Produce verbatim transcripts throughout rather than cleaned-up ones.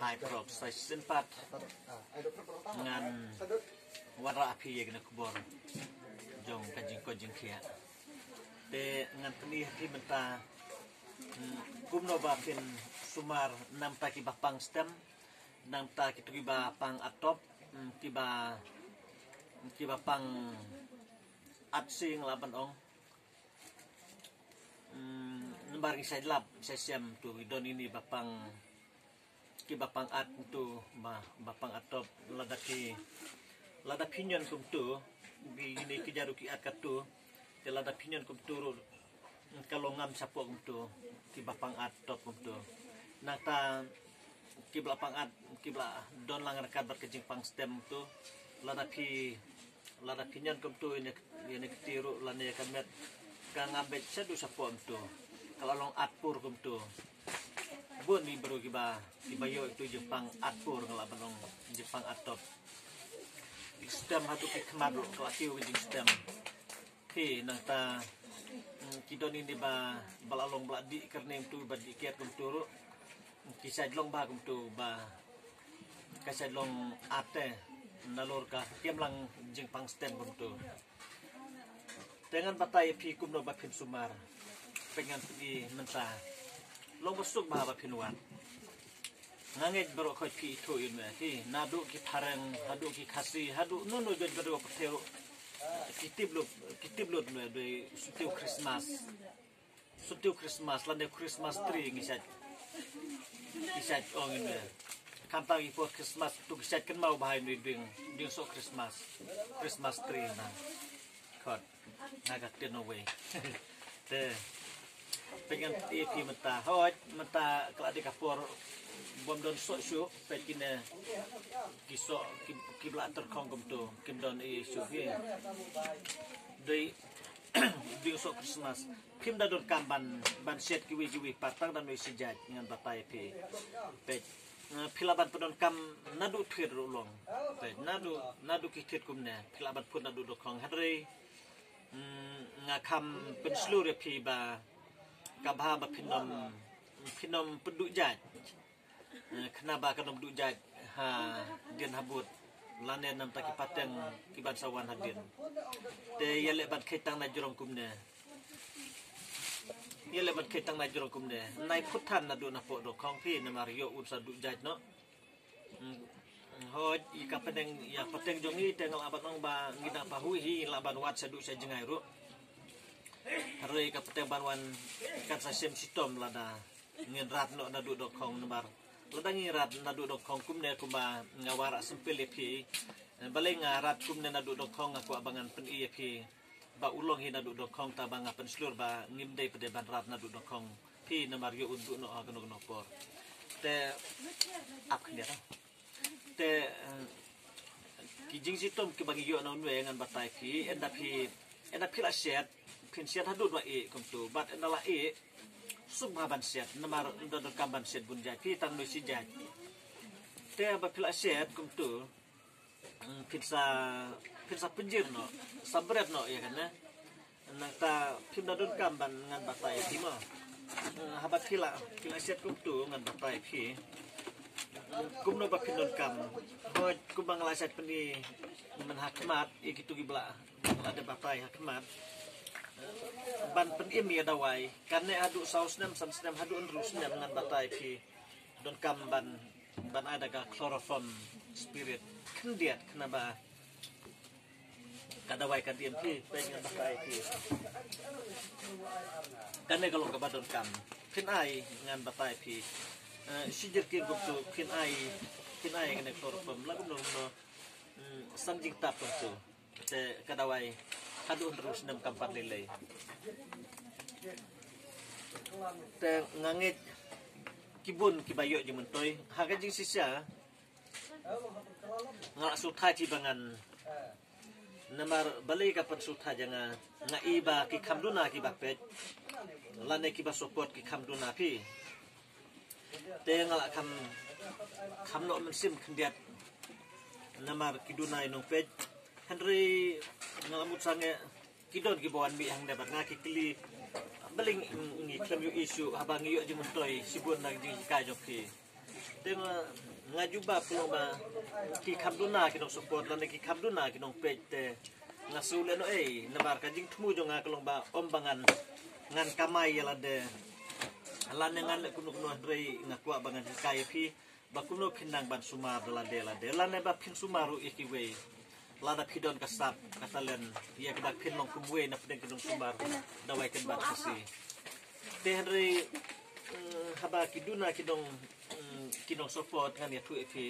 Ai prop sa shisien pat ngan wanrah ïa phi ïa kane ka khubor jong ka jingkoit jingkhiah. Te ngan pyni ïa phi mynta, hmm, kumno ba phin sumar namar ki ba pang stem, namar kito ki ba pang atop, hmm, ki ba, ki ba pang at sing la ban ong. Hmm, namar ngi sa lap sa shem tu don ini ba pang ki ba pang at kumtu ba, ba pang atop lada ki, lada pynïon kumtu, bi ini ki jaru ki at katu, te lada pynïon kumtu ruh ka long ngam shapoh kumtu, ki ba pang at top kumtu. Nangta ki ba la pang at, ki ba la don lang ryngkat bad ka jingpang stem kumtu, lada phi Lada pynïon kumtu ïa ne, ïa ne kti ruh lane ka met ka ngam beit shaduh shapoh kumtu. Ka la long at pur kumtu. Bun ni baroh ki ba, ki ba ïoh itu jingpang at pur nga la ban ong jingpang at top. Ki stem haduh ki khmat ruh ka la kiew ka jingstem. Phi nangta, mm, ki don ini ba, ba la long ba la dih kyrne kumtu ba dih kiad kumtu ruh. Ki shait long ba kumtu ba ka shait long ate nalor ka kem lang jingpang stem kumtu. Te ngan batai ïa phi kumno ba phin sumar. Pyngan phi mynta. Long ba suk ba ba phin wan. Nga ngeit baroh khoit phi ithuh ïa me phi naduh ki phareng, haduh ki Khasi, haduh nunu jot baroh pyrthei ruh. Ki tip lut, ki tip lut me dei sutiu Christmas. Sutiu Christmas lane Christmas tree ngi shait. Ngi shait ong ine. Khamtam i por Christmas tu ngi shait kynmaw bha ine ding, ding soh Christmas. Christmas tree na. Khot. Nga ka ktien Norway. Te. Pyngan ïa phi mynta. Hooid, mynta ka la dei ka por bym don soh shuh, peit kine ki soh, ki, ki ba la tyrkhong kumtu, kim don ei shuh hi. Dei ding soh Christmas. Phim da donkam ban, ban shet kiwei kiwei pat tang da noi shi jait ngan batai phi. Peit. Eh, phi lah ban pyndonkam naduh thied ruh long. Peit, naduh, naduh ki thied kumne. Phi lah ban put naduh dohkong. Hynrei, mm, nga kham pynshlur ïa phi ba ka bha ba phin ym, phin ym pynduh jait. Eh, khnang ba kan ym duh jait hadien habud. Lane namar ki pateng ki ban sa wan hadien. Te ïaleh ban kheiñ tang na jrong kumne. Ïaleh ban kheiñ tang na jrong kumne. Nai phut than naduh napoh dohkong phi namar ïoh un sa duh jait noh. Hmm, hooid, ïa ka pateng, ïa pateng jong ngi te nga lah ban ong ba ngi dang pahuh hi, lah ban wad shaduh sha jngai ruh. Hynrei ka pateng ban wan kan sa shem shitom lada ngin rat noh naduh dohkong namar lada ngi rat naduh dohkong kumne kumba nga wanrah sympil ïa phi. Balei nga rat kumne naduh dohkong, nga kwah ba ngan pyni ïa phi ba u long hi naduh dohkong, tang ba nga pynshlur ba ngim dei pat de ban rat naduh dohkong phi namar ïoh un duh noh ha kano kano por. Te ap khyndiat. Te, eh, ki jingshitom kiba ngi ïoh na une ngan batai phi, ynda phi, ynda phi la shet, phin shet haduh ba ïeh kumtu, bad ynda la ïeh, suk bha ban shet, namar ynda donkam ban shet bun jait, phi tang noi shi jait. Te ba phi la shet kumtu, mm, phin sa, phin sa pynjir noh, sa bret noh ïa kane. Nangta phim da donkam ban ngan batai phi mo. Eh, haba phi la, phi la shet kumtu ngan batai phi. Kumno ba phin donkam. Hooid kumba nga la shet pyni mynha khmat ïa kitu ki ba la, la dep batai ha khmat. Ban pynim ïa dawai. Kane haduh saw snem, san snem, haduh hynriew snem ngan batai phi. Donkam ban ban ai da ka chloroform spirit khyndiat khnang ba ka dawai ka dien phi, peit ngan batai phi. Kane ka long kaba donkam. Phin ai ngan batai phi. Eh, shi jerkin kumtu phin ai, phin ai kane chloroform la kumno kumno. Hmm, san jingtap kumtu. Te ka dawai haduh hynriew snem kam pat lei lei. Te nga ngeit ki bun kiba ïoh jingmyntoi ha ka jingshisha. Nga la sngewthuh hi ba ngan namar balei ka pynsngewthuh jong nga, nga i ba ki kham duna kiba peit lane kiba support ki kham duna phi. Te nga la kham, kham noh mynsiem khyndiat namar ki duna i nongpeit. Hynrei nga la mut sangeh ki don kiba wan mih hangne bad nga ki kylli balei ngi khlem ïohi shuh haba ngi ïoh jingmyntoi shibun na ka jinghikai jong phi. Te nga, nga jubab ka long ba ki kham duna ki nong support lane ki kham duna ki nong peit te nga shu leh noh ei, namar ka jingthmu jong nga ka long ba ym ba ngan, ngan kamai ïa lade lane ngan leh kumno kumno, hynrei nga kwah ba ngan hikai ïa phi ba kumno phin nang ban sumar da lade lade lane ba phin sumar ruh ïa kiwei. Lada phi don ka sap ka talent ïa kaba phin long kumwei na pdeng ki nong sumar dawai kynbat Khasi. Te hynrei, mm, haba ki duna ki nong, mm, ki nong support, ngan ïathuh ïa phi,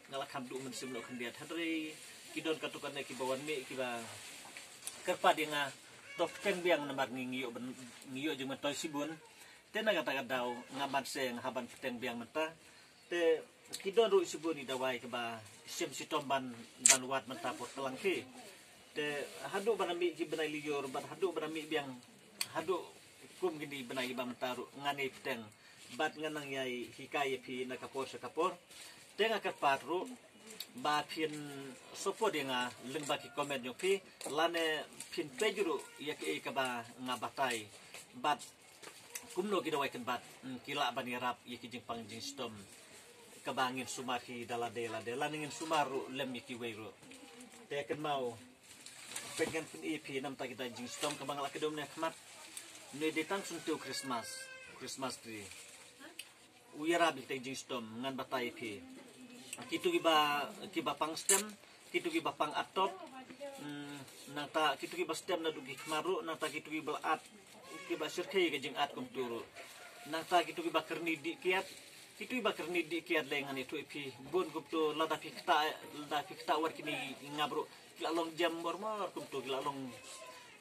nga la kham duh mynsiem noh khyndiat, hynrei ki don katto katne kiba wan mih kiba kyrpad ïa nga, to pteng biang namar ngi, ngi ïoh ban, ngi ïoh jingmyntoi shibun. Te na kata ka daw ngam ban seng haba pteng biang mynta. Te ki don ruh shibun i dawai kaba shem shitom ban, ban wad mynta por tlang ki. Te haduh ban mih ki bnai lyiur bad haduh ban mih biang, haduh kum kine ki bnai kiba mynta ruh ngan ïai pteng bad ngan nang ïai hikai ïa phi na ka por sha ka por. Te nga kyrpad ruh ba phin support ïa nga lyngba ki comment jong phi lane phin peit ruh ïa kaei kaba nga batai. Bad kumno ki dawai kynbat, mm, ki lah ban ïarap ïa ki jingpang jingshitom kaba ngin sumar hi da lade lade lane ngin sumar ruh lem ïa kiwei ruh. Te kynmaw, peit, ngan pyni ïa phi namta kita jingshitom kaba nga la kdew mynne khmat. Ngi dei tang syntiew Christmas, Christmas tree. U ïarap ïa kita jingshitom, ngan batai ïa phi. Kito kiba, kiba pang stem, kito kiba pang at top, mm, nangta kito kiba stem naduh ki khmat ruh, nangta kito kiba la at, kiba shyrkhei ka jingat kumto ruh. Nangta kito kiba kyrni dih kiad, kito kiba kyrni dih kiad lei ngan ïathuh ïa phi bun kumto, lada phi ktah, lada phi ktah wat kine ki ngap ruh, ki la long jem mor mor kumto, ki la long,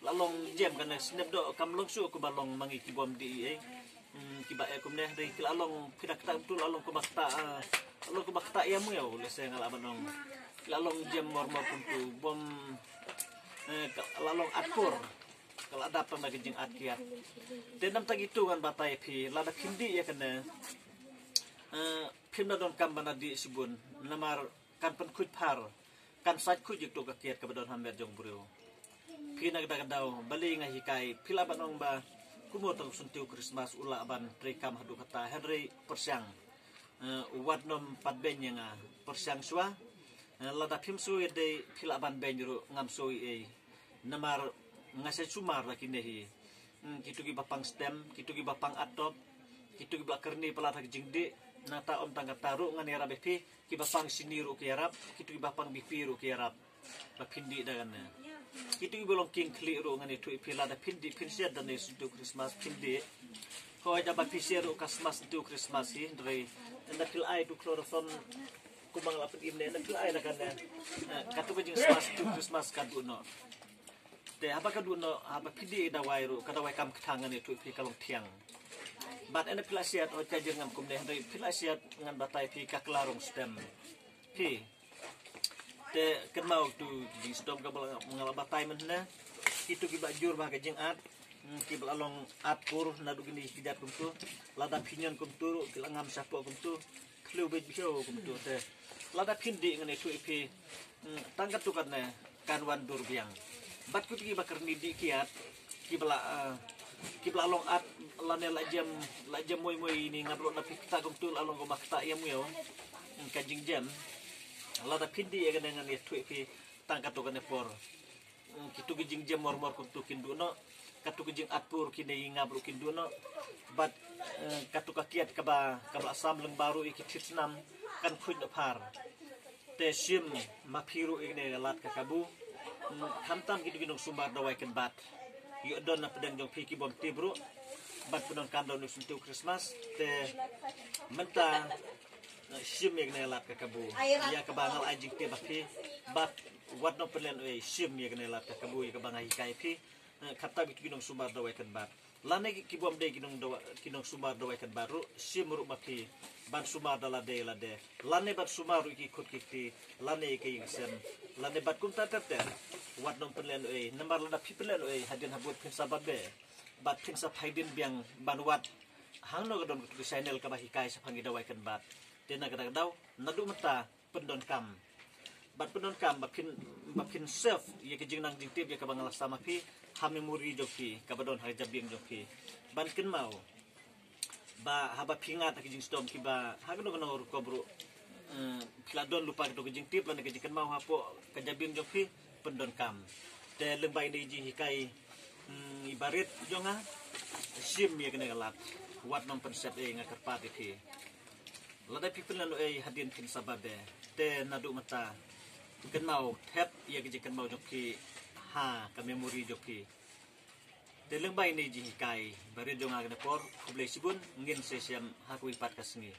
la long jem, kane snep doh kam long shuh kumba long ma ngi ki bym dih ei. Hmm, kiba eh kumne, hynrei ki la long, phi da ktah kumto la long kumba ktah, ah, la long kumba ktah ïa mwiaw, lehse nga lah ban ong. Ki la long jem mor mor kumto, bym, eh, ka la long at pur. Ka la dap tang da ka jingat kiad. Te namta kito ngan batai ïa phi, lada phin dih ïa kane, eh, phim da donkam ban da dih shibun, namar kan pynkhuid phar, kan sait khuid ïa kato ka kiad kaba don ha met jong u briew. Phi, na kata ka daw balei nga hikai, phi lah ban ong ba kumno tang u syntiew Christmas u lah ban treikam haduh katta, hynrei pyrshang, eh, wat nym pat beiñ ïa nga, pyrshang shuwa. Eh, lada phim shu ïadei, phi lah ban beiñ ruh, ngam shu ei ei. Namar nga shu sumar da kine hi. Hmm, kito kiba pang stem, kito kiba pang at top, kito kiba kyrni palat ha ka jingdih. Nangta ym tang kata ruh, ngan ïarap ïa phi, kiba pang shini ruh ki ïarap, kito kiba pang bipi ruh ki ïarap. Ba phin dih da kane. Kito kiba long king khlieh ruh ngan ïathuh ïa phi, lada phin dih, phin share da kane u syntiew Christmas, phin dih. Hooid, haba phi share ruh ka sma syntiew Christmas hi, hynrei ynda phi la ai tu chloroform, kumba nga la pynim ne, ynda phi la ai da kane, eh, kato ka jingsma syntiew Christmas ka duh noh. Te haba ka duh noh, haba phi dih dawai ruh, ka dawai kam kthang, ngan ïathuh ïa phi, ka long thiang. Bad ynda phi la share, hooid ka jingngam kumne, hynrei phi la share, ngan batai ïa phi ka kylla rong stem. Phi. Te kynmaw, tu jingshitom kaba nga la batai mynne. Kito kiba jur bha ka jingat, hmm, kiba la long at pur naduh kine ki kjat kumto. Lada phi ñion kumto ruh, ki la ngam shapoh kumto. Khliew beit bhiaw kumto te. Lada phin dih, ngan ïathuh ïa phi, hmm, tang katto katne kan wan dur biang. Bad kito kiba kyrni dih kiad, kiba la, ah, kiba la long at lane la jem, la jem moi moi, ine ngap ruh, na phi ktah kumto la long kumba ktah ïa mwiaw. Hmm, ka jingjem. Lada phin dih ïa kane, ngan ïathuh ïa phi tang katto katne por. Hmm, kito ki jingjem mor mor kumto kin duh noh. Kato ka jingat pur, kine ki ngap ruh kin duh noh. Bad, eh, kato ka kiad kaba, kaba la sam lyngba ruh ïa ki thied snam, kan khuid noh phar. Te shim ma phi ruh ïa kane ka lad ka kabu. Hmm, khamtam kito ki nongsumar dawai kynbat. Ïoh don na pdeng jong phi ki bym tip ruh. Bad pyndonkam da une u syntiew Christmas. Te mynta, eh, shim ïa kane ka lad ka kabu. Ïa kaba nga la ai jingtip ha phi. Bad wat nym pynlen ei, shim ïa kane ka lad ka kabu, ïa kaba nga hikai ïa phi. Eh, khamtam kito ki nongsumar dawai kynbat. Lane ki, ki bym dei ki nong dawa, ki nongsumar dawai kynbat ruh, shim ruh ma phi ban sumar da lade lade. Lane ban sumar ruh ïa ki khun ki kti, lane ïa ki ïing sem. Lane bad kumta ter ter. Wat nym pynlen ei, namar lada phi pynlen ei, hadien habud phin sa babe. Bad phin sa phai dien biang ban wad hangno ka don katu ka channel kaba hikai shaphang ki dawai kynbat. Te na kata ka daw, naduh mynta, pyndonkam. Bad pyndonkam ba phin, ba phin save ïa ka jingnang jingtip ïa kaba nga la sam ha phi ha memory jong phi, kaba don ha ka jabieng jong phi. Ban kynmaw, Ba haba phi ngat ha ki jingsdom kiba ha kano kano rukom ruh, eh, phi la don lypa kito ki jingtip lane ki jingkynmaw hapoh ka jabieng jong phi, pyndonkam. Te lyngba ine i jinghikai, mm, i barit jong nga, shim ïa kane ka lad, wat nang pynsep ei, nga kyrpad ïa phi. Lada phi pynlehnohei hadien phin sa babe, te naduh mynta kynmaw thep ïa ki jingkynmaw jong phi ha ka memory jong phi. Te lyngba ine i jinghikai barit jong nga kane por, khublei shibun, ngin sa ïashem ha kawei pat ka sngi.